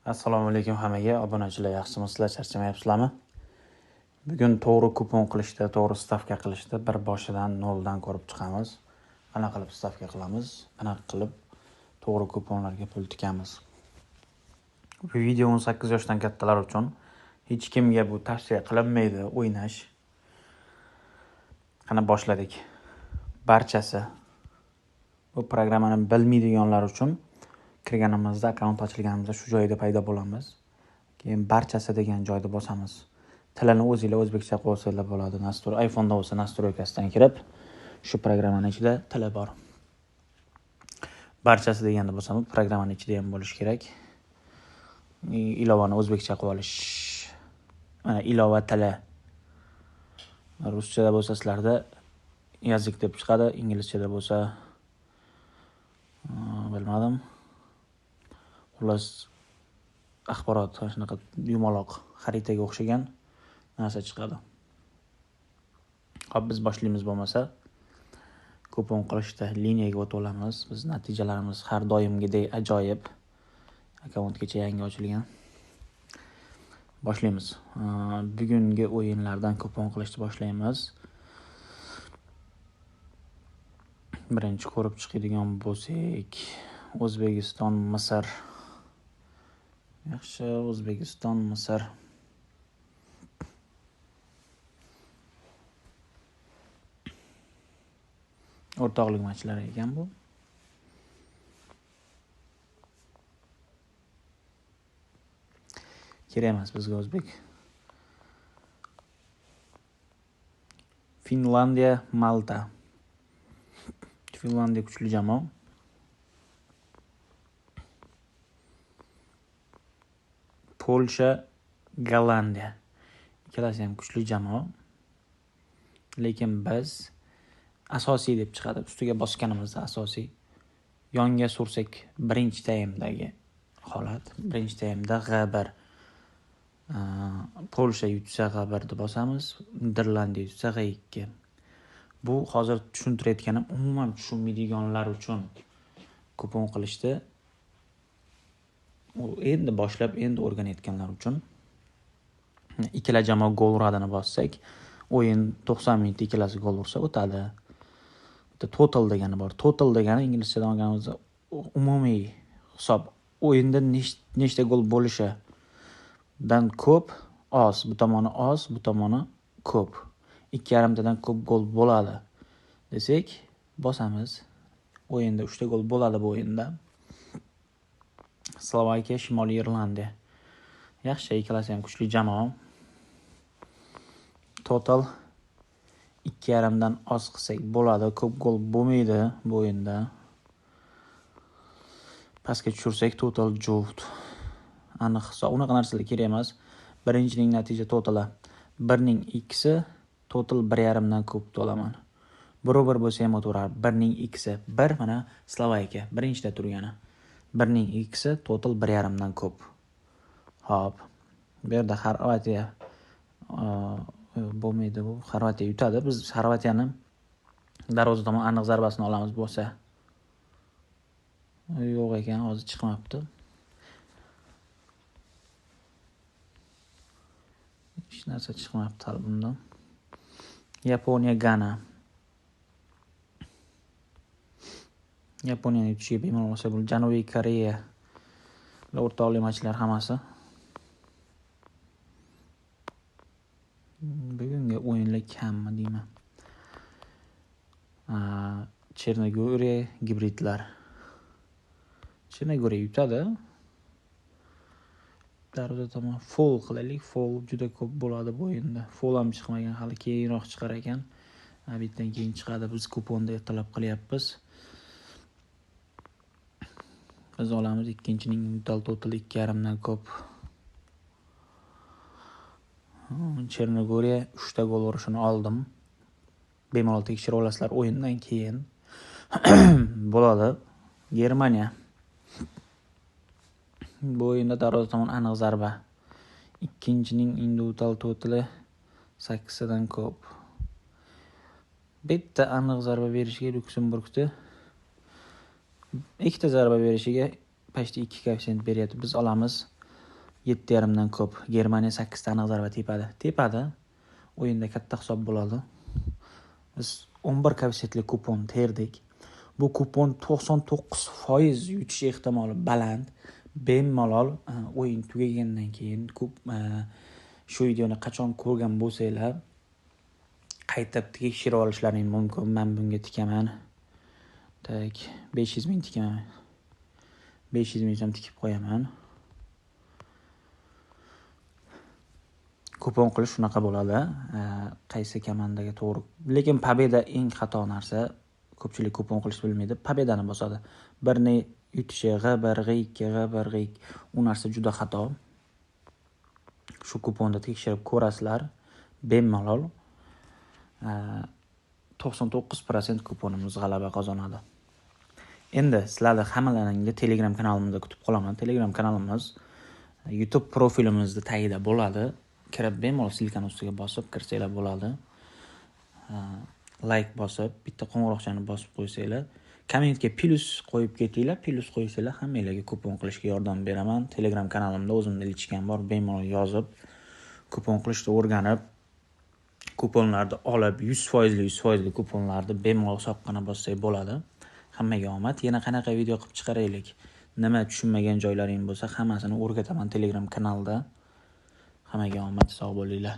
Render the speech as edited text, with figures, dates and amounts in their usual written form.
Assalomu alaykum hammaga, obunachilar, yaxshimisizlar, charchamayapsizlarmi? Bugun to'g'ri kupon qilishda, to'g'ri stavka qilishda bir boshidan noldan ko'rib chiqamiz. Qanaqa qilib stavka qilamiz, qanaqa qilib to'g'ri kuponlarga pul tikamiz. Bu video 18 yoshdan kattalar uchun. Hech kimga bu tavsiya qilinmaydi o'ynash. Qani boshladik. Barchasi bu programmani bilmaydiganlar uchun kirganimizda, akkaunt ochilganimizda shu joyda paydo bo'lamiz. Keyin barchasi degan joyda bosamiz. Tilini o'zinglar o'zbekcha qilib olsanglar bo'ladi. Nastur iPhone'da bo'lsa nastroykasidan kirib, shu programmani ichida tili bor. Barchasi deganda bosamiz, programmani ichida ham bo'lishi kerak. Ilovani o'zbekcha qilib olish. Mana ilova tili. Ruschada bo'lsa sizlarda язык deb chiqadi, inglizchada bo'lsa bilmadim. Xullas, axborot mana shunaqa yumaloq xaritaga o'xshagan narsa chiqadi. Hop, biz boshlaymiz bo'lmasa. Kupon qilishda liniyaga o'tib olamiz. Biz natijalarimiz har doimgidek ajoyib. Akkaunt kecha yangi ochilgan. Boshlaymiz. Bugungi o'yinlardan kupon qilishni boshlaymiz. Birinchi ko'rib chiqadigan bo'lsak, O'zbekiston Misr. Yaxshi, O'zbekiston Misr. O'rtoqlik matchlari ekan bu. Kerak emas bizga o'zbek. Finlandiya, Malta. Finlandiya kuchli jamoa. Polsha, Gollandiya. Ikkalasi ham kuchli jamoa. Lekin biz asosiy deb chiqadi. Ustiga bosganimizda asosiy yonga sursak birinchi taymdagi holat. Birinchi taymda G1. Polsha yutsa G1 deb bosamiz, Niderlandiya yutsa G2. Bu hozir tushuntirayotganim umuman tushunmaydiganlar uchun kupon qilishdi. U endi boshlab, endi o'rganayotganlar uchun. Ikkala jamoa gol uradini bossak, o'yin 90 minutda ikkalasi gol ursa o'tadi. Bitta total degani bor. Total degani inglizchadan olganimizda umumiy hisob, o'yinda nechta gol bo'lishidan ko'p, oz, bu tomoni oz, bu tomoni ko'p. Ikki yarimtadan ko'p gol bo'ladi desak, bosamiz. O'yinda 3 ta gol bo'ladi bu o'yinda. Slovakiya, Shimoliy Irlandiya. Yaxshi, ikkalasi ham kuchli jamoa. Total ikki yarimdan oz qilsak bo'ladi, ko'p gol bo'lmaydi bu o'yinda. Pastga tushirsak total juft. Aniq hisob, unaqa narsalar kerak emas. Birinchining natija totali 1ning 2si, total bir yarimdan ko'p to'laman. Bir bo'lsa ham o'taverar. 1ning 2si, 1 mana Slovakiya birinchida turgani. 1ning 2si total bir yarimdan ko'p. Hop. Bu yerda Xorvatiya bo'lmaydi bu. Xorvatiya yutadi. Biz Xorvatiyani darvoza tomon aniq zarbasini olamiz bo'lsa. Yo'q ekan, hozir chiqmabdi. Hech narsa chiqmabdi hali bundan. Yaponiya, Gana. Yaponiyani yutishiga bemalol olsa bo'ladi. Janubiy Koreya o'rtoqlik matchlar hammasi. Bugungi o'yinlar kammi deyman. Chernogoriya, gibridlar. Chernogoriya yutadi. Darvoza tomon fol qilaylik. Fol juda ko'p bo'ladi bu o'yinda. Fol ham chiqmagan, hali keyinroq chiqar ekan. Obeddan keyin chiqadi. Biz kuponda ertalab qilyapmiz. Biz olamiz ikkinchining total total ikki yarimdan ko'p. Chernogoriya 3 ta gol urishini oldim. Bemalol tekshira olasizlar o'yindan keyin. Bo'ladi. Germaniya. Bu o'yinda darvoza tomon aniq zarba. Ikkinchining individual totali 8dan ko'p. Bitta aniq zarba berishiga Lyuksemburgda ikkita zarba berishiga почти 2 koeffitsient beryapti. Biz olamiz 7.5 dan ko'p. Germaniya 8 ta aniq zarba tepadi. Tepadi. O'yinda katta hisob bo'ladi. Biz 11 koeffitsiyentli kupon terdik. Bu kupon 99% yutish ehtimoli baland. Bemalol o'yin tugagandan keyin shu videoni qachon ko'rgan bo'lsanglar, qaytib tekshirib olishlaring mumkin. Men bunga tikaman. Так, 500 ming tikaman. 500 ming ham tikib qo'yaman. Kupon qilish shunaqa bo'ladi. Qaysi komandaga to'g'ri. Lekin победа eng xato narsa. Ko'pchilik kupon qilish bilmaydi. Победani bosadi. Birni yutishi G1, G2, G1, G2. U narsa juda xato. Shu kuponni tekshirib ko'rasizlar. Bemalol 99% kuponimiz g'alaba qozonadi. Endi sizlarni hammalaringni Telegram kanalimizda kutib qolaman. Telegram kanalimiz YouTube profilimizda tagida bo'ladi. Kirib bemalol silkani ustiga bosib kirsanglar bo'ladi. Like bosib, bitta qo'ng'iroqchani bosib qo'ysanglar, kommentga plus qo'yib ketinglar, plus qo'ysanglar hammanglarga kupon qilishga yordam beraman. Telegram kanalimda o'zimda lichkam bor, bemalol yozib, kupon qilishni o'rganib, kuponlarni olib, 100% kuponlarni bemalol hisobxona bossak bo'ladi. Hammaga omad. Yana qanaqa video qilib chiqaraylik? Nima tushunmagan joylaring bo'lsa, hammasini o'rgataman Telegram kanalda. Hammaga omad, sog' bo'linglar.